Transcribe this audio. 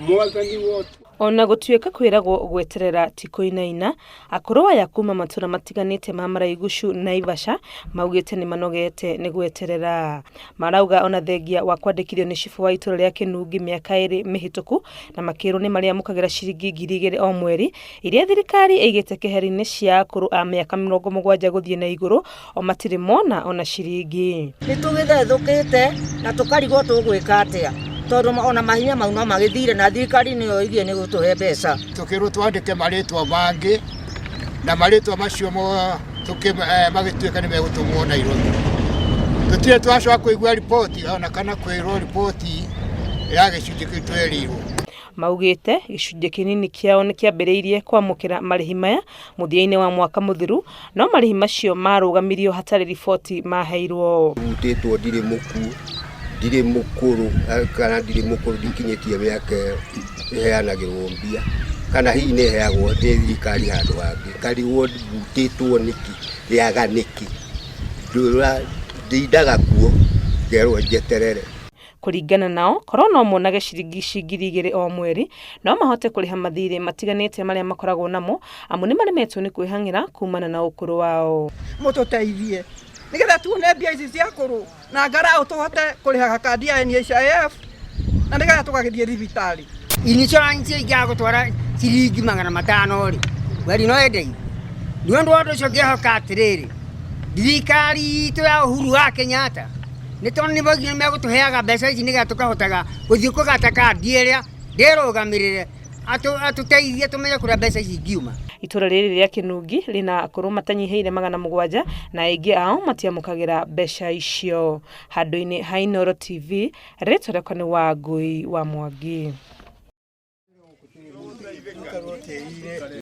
Mwathani wotũ. Ona gũtuĩka kwĩragwo gweterera ti kũinaina, akũrũ aya kuma matũra matiganĩte ma Maraigucu Naivasha maugĩte nĩ manogete nĩ gweterera. Marauga ona thengia wa kwandĩkithio nĩ cibũ wa itũra rĩa Kĩnungi mĩaka 2 mĩhĩtũku na makĩrwo nĩ marĩamũkagĩra ciringi 2000 o mweri iria thirikari ĩigĩte keheri-inĩ cia akũrũ a mĩaka 70 gũthiĩ na igũrũ o matirĩ mona ona ciringi. Nĩ tũgĩthethũkĩte na tũkarigwo tũgwĩka atĩa tondũ ona mahinya mau no magĩthire na thirikari nĩyo ĩgiĩ nĩ gũtũhe mbeca. Tũkĩrwo twandĩke marĩtwa mangĩ na marĩtwa macio magĩtuĩka nĩ megũtũmwo Nairobi. Tũtirĩ twacoka kũigua riboti ona kana kwĩrwo riboti ya gĩcunjĩ kĩu twerirwo. Maugĩte gĩcunjĩ kĩnini kĩao nĩ kĩambĩrĩirie kwamũkĩra marĩhi maya mũthia-inĩ wa mwaka mũthiru, no marĩhi macio marũgamirio hatarĩ riboti maheirwo. Rutĩtwo ndirĩ mũkuũ, ndirĩ mũkũrũ, kana ndirĩ mũkũrũ ndikinyĩtie mĩaka ĩyo ĩheanagĩrwo mbia, kana hihi nĩ ĩheagwo nĩ thirikari handũ hangĩ. Ngarigwo mbutĩtwo nĩkĩ, rĩaga nĩkĩ, ndindaga kuo ngerwo njeterere. Kũringana nao, korwo no monage ciringi ici 2000 o mweri, no mahote kũrĩha mathirĩ matiganĩte marĩa makoragwo namo, amu nĩ maremetwo nĩ kwĩhang'ĩra kumana na ũkũrũ wao. Mũtũteithie nĩgetha tuone mbia ici cia kũrũ na ngarau tũhote kũrĩhaga kandi ya NHIF na nĩgetha tũgagĩthiĩ thibitarĩ. Insurance ingĩaga gũtwara ciringi 500 rĩ, mweri no ĩndeithie. Nĩ ũndũ wa ũndũ ũcio ngĩhoka atĩrĩrĩ, thirikari itũ ya Uhuru wa Kenyatta nĩ tondũ nĩ maugire megũtũheaga mbeca ici nĩgetha tũkahotaga gũthiĩ kũgata kandi ĩrĩa ndĩrũgamĩrĩre atũteithie tũmenye kũrĩa mbeca ici ingiuma. Itũra rĩrĩ rĩa Kĩnungi rĩna akũrũ matanyihĩire 700 na aingĩ ao matiamũkagĩra mbeca icio. Handũ-inĩ ha Inooro TV, rĩtwa rĩakwa nĩ Wangũi wa Mwangi.